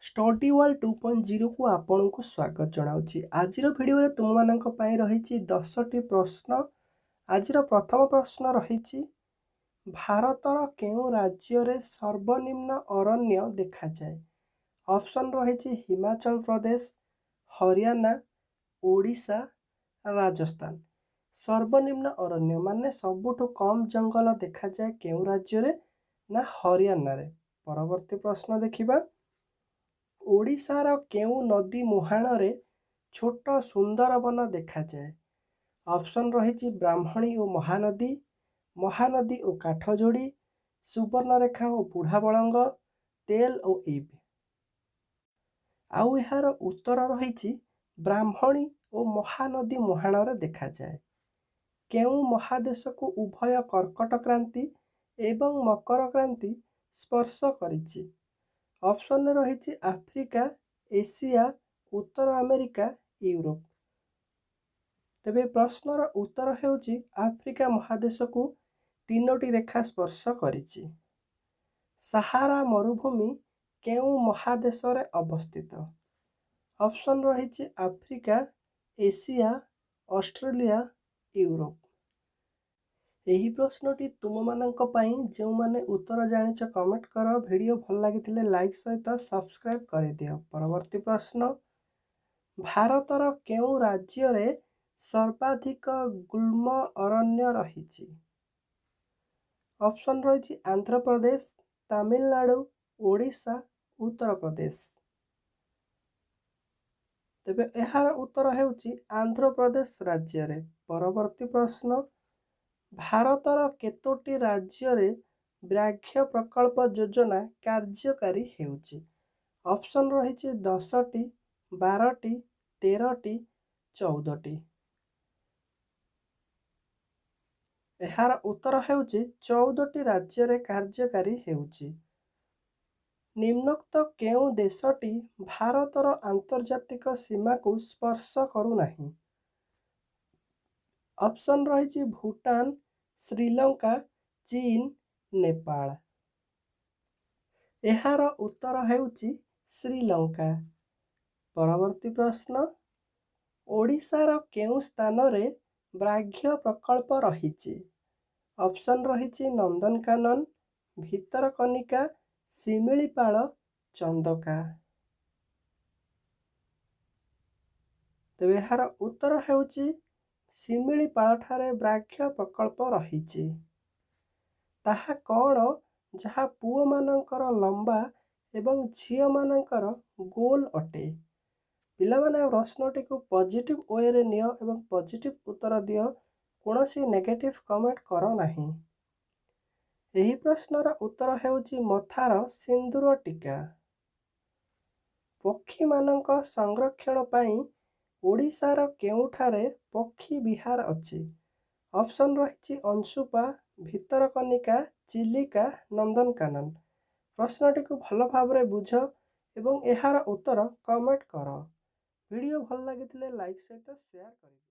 Study world 2.0କୁ ଆପଣଙ୍କୁ ସ୍ୱାଗତ ଜଣାଉଛି। ଆଜିର ଭିଡ଼ିଓରେ ତୁମମାନଙ୍କ ପାଇଁ ରହିଛି 10ଟି ପ୍ରଶ୍ନ। ଆଜିର ପ୍ରଥମ ପ୍ରଶ୍ନ ରହିଛି, ଭାରତର କେଉଁ ରାଜ୍ୟରେ ସର୍ବନିମ୍ନ ଅରଣ୍ୟ ଦେଖାଯାଏ? ଅପସନ୍ ରହିଛି ହିମାଚଳ ପ୍ରଦେଶ, ହରିୟାଣା, ଓଡ଼ିଶା, ରାଜସ୍ଥାନ। ସର୍ବନିମ୍ନ ଅରଣ୍ୟ ମାନେ ସବୁଠୁ କମ୍ ଜଙ୍ଗଲ ଦେଖାଯାଏ କେଉଁ ରାଜ୍ୟରେ ନା ହରିୟାଣାରେ। ପରବର୍ତ୍ତୀ ପ୍ରଶ୍ନ ଦେଖିବା, ଓଡ଼ିଶାର କେଉଁ ନଦୀ ମୁହାଣରେ ଛୋଟ ସୁନ୍ଦରବନ ଦେଖାଯାଏ? ଅପସନ୍ ରହିଛି ବ୍ରାହ୍ମଣୀ ଓ ମହାନଦୀ, ମହାନଦୀ ଓ କାଠଯୋଡ଼ି, ସୁବର୍ଣ୍ଣରେଖା ଓ ବୁଢ଼ାବଳଙ୍ଗ, ତେଲ ଓ ଇବ୍। ଆଉ ଏହାର ଉତ୍ତର ରହିଛି ବ୍ରାହ୍ମଣୀ ଓ ମହାନଦୀ ମୁହାଣରେ ଦେଖାଯାଏ। କେଉଁ ମହାଦେଶକୁ ଉଭୟ କର୍କଟ କ୍ରାନ୍ତି ଏବଂ ମକର କ୍ରାନ୍ତି ସ୍ପର୍ଶ କରିଛି? ଅପସନ୍ରେ ରହିଛି ଆଫ୍ରିକା, ଏସିଆ, ଉତ୍ତର ଆମେରିକା, ୟୁରୋପ। ତେବେ ପ୍ରଶ୍ନର ଉତ୍ତର ହେଉଛି ଆଫ୍ରିକା ମହାଦେଶକୁ ତିନୋଟି ରେଖା ସ୍ପର୍ଶ କରିଛି। ସାହାରା ମରୁଭୂମି କେଉଁ ମହାଦେଶରେ ଅବସ୍ଥିତ? ଅପସନ୍ ରହିଛି ଆଫ୍ରିକା, ଏସିଆ, ଅଷ୍ଟ୍ରେଲିଆ, ୟୁରୋପ। ଏହି ପ୍ରଶ୍ନଟି ତୁମମାନଙ୍କ ପାଇଁ। ଯେଉଁମାନେ ଉତ୍ତର ଜାଣିଛ କମେଣ୍ଟ କର। ଭିଡ଼ିଓ ଭଲ ଲାଗିଥିଲେ ଲାଇକ୍ ସହିତ ସବସ୍କ୍ରାଇବ୍ କରିଦିଅ। ପରବର୍ତ୍ତୀ ପ୍ରଶ୍ନ, ଭାରତର କେଉଁ ରାଜ୍ୟରେ ସର୍ବାଧିକ ଗୁଳ୍ମ ଅରଣ୍ୟ ରହିଛି? ଅପସନ୍ ରହିଛି ଆନ୍ଧ୍ରପ୍ରଦେଶ, ତାମିଲନାଡ଼ୁ, ଓଡ଼ିଶା, ଉତ୍ତରପ୍ରଦେଶ। ତେବେ ଏହାର ଉତ୍ତର ହେଉଛି ଆନ୍ଧ୍ରପ୍ରଦେଶ ରାଜ୍ୟରେ। ପରବର୍ତ୍ତୀ ପ୍ରଶ୍ନ, ଭାରତର କେତୋଟି ରାଜ୍ୟରେ ବ୍ୟାଘ୍ର ପ୍ରକଳ୍ପ ଯୋଜନା କାର୍ଯ୍ୟକାରୀ ହେଉଛି? ଅପସନ୍ ରହିଛି 10ଟି, 12ଟି, 13ଟି, 14ଟି। ଏହାର ଉତ୍ତର ହେଉଛି 14ଟି ରାଜ୍ୟରେ କାର୍ଯ୍ୟକାରୀ ହେଉଛି। ନିମ୍ନୋକ୍ତ କେଉଁ ଦେଶଟି ଭାରତର ଆନ୍ତର୍ଜାତିକ ସୀମାକୁ ସ୍ପର୍ଶ କରୁନାହିଁ? ଅପସନ୍ ରହିଛି ଭୁଟାନ, ଶ୍ରୀଲଙ୍କା, ଚୀନ, ନେପାଳ। ଏହାର ଉତ୍ତର ହେଉଛି ଶ୍ରୀଲଙ୍କା। ପରବର୍ତ୍ତୀ ପ୍ରଶ୍ନ, ଓଡ଼ିଶାର କେଉଁ ସ୍ଥାନରେ ବ୍ୟାଘ୍ର ପ୍ରକଳ୍ପ ରହିଛି? ଅପସନ୍ ରହିଛି ନନ୍ଦନକାନନ, ଭିତରକନିକା, ଶିମିଳିପାଳ, ଚନ୍ଦକା। ତେବେ ଏହାର ଉତ୍ତର ହେଉଛି ଶିମିଳିପାଳଠାରେ ବ୍ୟାଘ୍ର ପ୍ରକଳ୍ପ ରହିଛି। ତାହା କ'ଣ ଯାହା ପୁଅମାନଙ୍କର ଲମ୍ବା ଏବଂ ଝିଅମାନଙ୍କର ଗୋଲ ଅଟେ? ପିଲାମାନେ, ପ୍ରଶ୍ନଟିକୁ ପଜିଟିଭ୍ ୱେରେ ନିଅ ଏବଂ ପଜିଟିଭ୍ ଉତ୍ତର ଦିଅ, କୌଣସି ନେଗେଟିଭ୍ କମେଣ୍ଟ କର ନାହିଁ। ଏହି ପ୍ରଶ୍ନର ଉତ୍ତର ହେଉଛି ମଥାର ସିନ୍ଦୁର ଟୀକା। ପକ୍ଷୀମାନଙ୍କ ସଂରକ୍ଷଣ ପାଇଁ ଓଡ଼ିଶାର କେଉଁଠାରେ ପକ୍ଷୀ ବିହାର ଅଛି? ଅପସନ୍ ରହିଛି ଅଂଶୁପା, ଭିତରକନିକା, ଚିଲିକା, ନନ୍ଦନକାନନ। ପ୍ରଶ୍ନଟିକୁ ଭଲ ଭାବରେ ବୁଝ ଏବଂ ଏହାର ଉତ୍ତର କମେଣ୍ଟ କର। ଭିଡ଼ିଓ ଭଲ ଲାଗିଥିଲେ ଲାଇକ୍ ସହିତ ସେୟାର କରିବେ।